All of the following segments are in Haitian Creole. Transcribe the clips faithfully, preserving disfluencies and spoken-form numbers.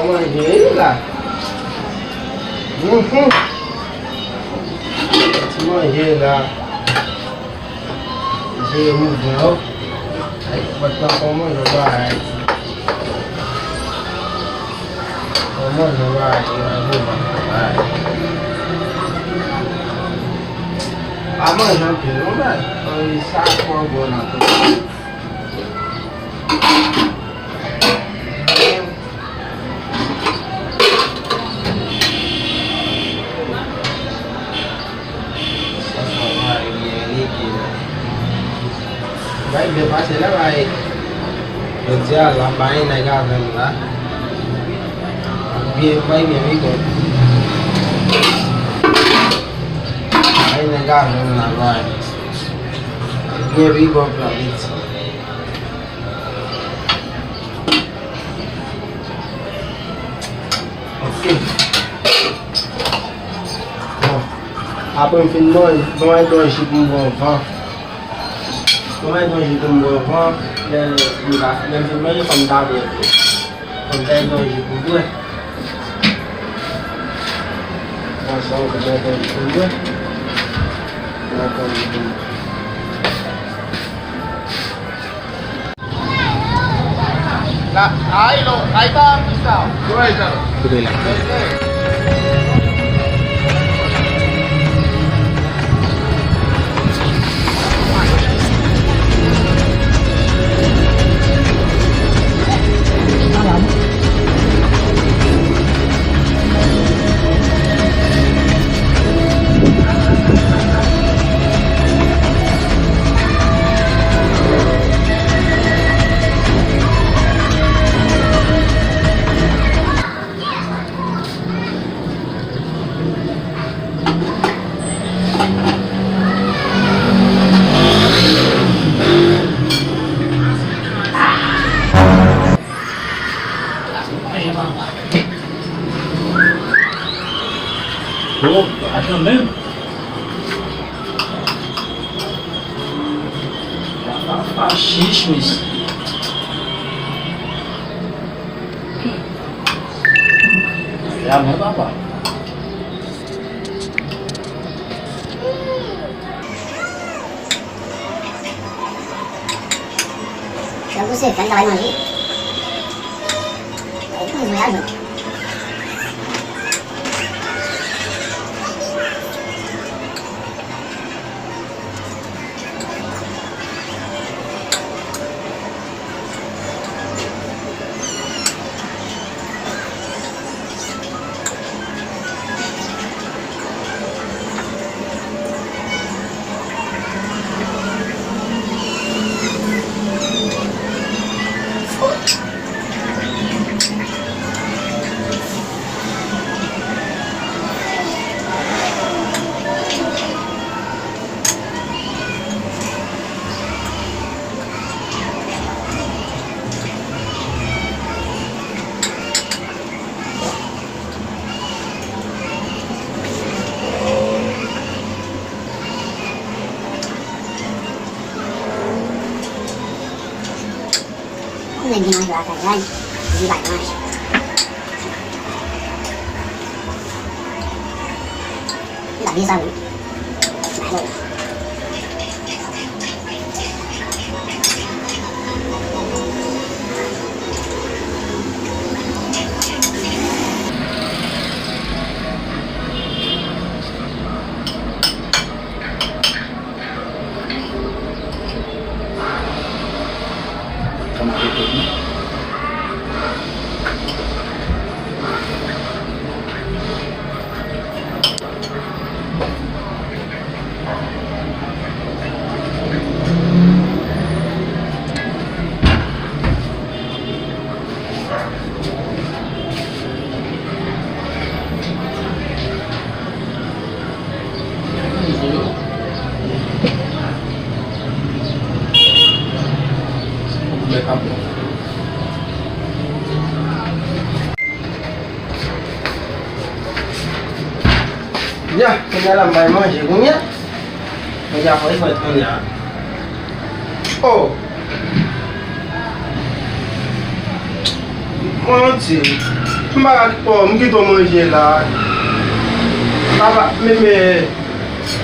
Manje wi la. Mhm. Ti manje la. Jere mouvman yo. Ay, pòt lan kòman yo bagay. Kòman yo bagay, yo bagay. Pa manje anpil, non, bagay. Sa pran bon nan tou. Sa fò mari byen rete la. Bay byen pase la, bay. Jodi a la, bay nèg avè m la. Byen, bay byen wi, bon. Bay nèg avè m la, bay. Byen wi, bon, plan vit. Ok. Bon. Apre m fin manje, ban mwen yon ji pou m pran van. Ban mwen yon ji pou m pran van. Lè m ta, lè m fin manje, fò m ta bwè tou. Fò m ta yon ji pou m bwè. Bon, sa, fò m ta yon ji pou m bwè. Fò m ta yon ji pou m bwè. La, ay, lo, ay, pa, Gustavo. Koupe la. Oh, pa kanmenm. Pa, pa, pa chich, mesye. Jamè, papa. Sa pou se fè travay manje. Ay, pou mwen al jwenn. Kòm nèg gen manje lakay la, li pa manje. Li pa byen sa vre. Ya, kounye a la m bay manje kounye a. Manje a fò e fèt kounye a. Oh! Mon Dieu! M pa ka, oh, m kite w manje la. Papa, men, men,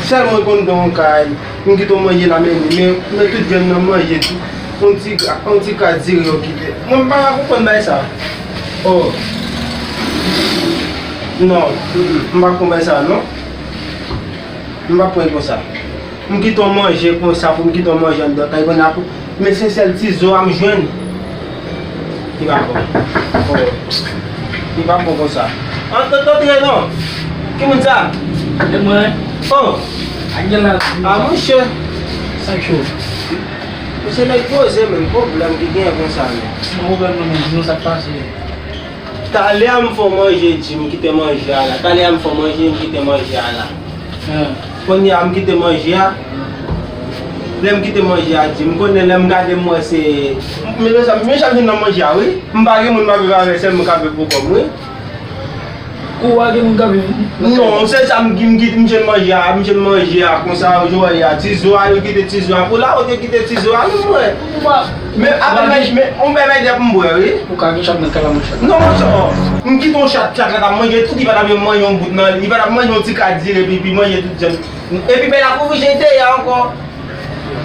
sèl mwen konn gen yon kay. M kite w manje la, men, men, men tout grenn nan manje tou. Yon ti gra-, yon ti kras diri yo kite. Mwen, m pa ka konprann bagay sa. Oh. Non, mm, mm, m pa konprann bagay sa, non. M pa pran konsa. M kite w manje konsa pou m kite w manje anndan kay konn ap. Men se sèl ti zo a m jwenn. Li pa bon. Oh. Li pa bon konsa. Antre, antre non. Ki moun sa? E mwen. Oh. Ak gen la. Ah, monchè. Sa k cho? Monchè, nèg poze, men pwoblèm ki gen konsa, men. Ki pwoblèm nan, men? Di nou sa k pase. Talè a m fè w manje, di m kite manje a la. Talè a m fè w manje, m kite manje a la. Kounye a m kite manje a. Lè m kite manje a, di m konnen lè m gade m wè se. Men mezanmi, men jan m vin nan manje a, wi. M pa gen moun m ap viv avè, sèl mwen k ap viv pou kò m, wi. Ou pa gen moun k ap viv? Non, se sa m, m, m jwenn manje a, m jwenn manje a, konsa, yo wè a, ti zo a, yo kite ti zo a, pou la, yo te kite ti zo a, non, mwen. Men apre, men, men, on bèbè dèp m bwè, wi. Ou ka gen chat nan kay la, monchè. Non, monchè, oh. M kite yon chat, chat la t ap manje tout, li pa t ap menm manje yon bout nan, li pa t ap manje yon ti kras diri, epi, epi manje tout jan. Epi bèl la pou jete ya ankò.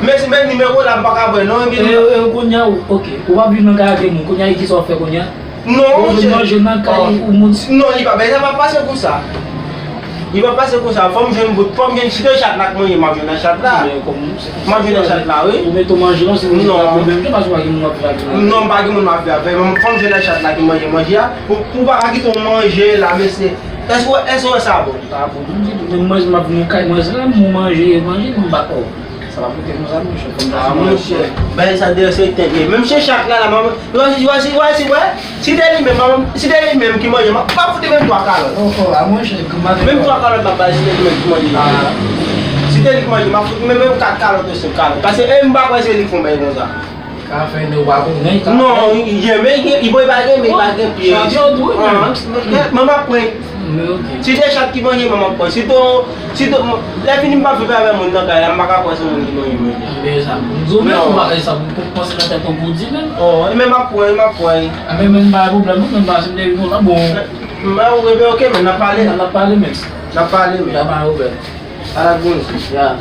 Men si men nimewo la, m pa ka bwè, non, epi. E, e, kounye a, ou, ok. Ou pa viv nan kay ak moun, kounye a, e kisa w fè kounye a? Non, ou vin manje nan kay, ou moun. Non, li pa, bèl la pa pase konsa. Li pa pase konsa. Fò m jwenn bout, fò m jwenn, si se chat la k manje, m ap jwenn nan chat la. M ap jwenn nan chat la, wi. Ou mete w manje non, si ou gen pwoblèm, se paske ou pa gen moun w ap viv avè. Non, m pa gen moun m ap viv avè. Fò m jwenn nan chat la ki manje manje a. Ou, ou pa ka kite w manje la, mesye. Èske, èske w wè sa bon? Pa bon, m di, men manje, m ap vin nan kay manje la, m manje, manje, m pa, oh. Sa pa pote konsa, monchè, fò m ta. Ah, monchè, bagay sa deyò se tenten. Menm se chat la, la, manman. Wè, si, wè, si, wè, si, wè. Si te li menm, manman, si te li menm ki manje, m ap, m ap fout li menm twa kalòt. Oh, oh, a monchè, granmad. Menm twa kalòt m ap ba li, si te li menm ki manje. Ah. Si te li ki manje, m ap fout li menm, menm kat kalòt ou senk kalòt. Paske, e, m pa kwè se li k fè yon bagay konsa. Ka fè de wa pou nèg ka. Non, gen, men gen, li pa gen, men li pa gen pye. Chat yo dwe, men. Men m ap pran. Men ok. Si se chat ki manje, men m ap pran. Si to, si to, lè fini m pa viv avè moun nan kay la, m pa ka kwè se moun ki manje manje. Men sa, m di w menm, ou pa, e sa, ou panse nan tèt ou pou w di menm. Oh, men m ap pran, m ap pran. A, men, men m pa gen pwoblèm, non, men m pa, si m te vin konsa, bon. Men ok, men n ap pale. N ap pale, men. N ap pale, men. Ya, pa gen pwoblèm. Ala bon. Ya.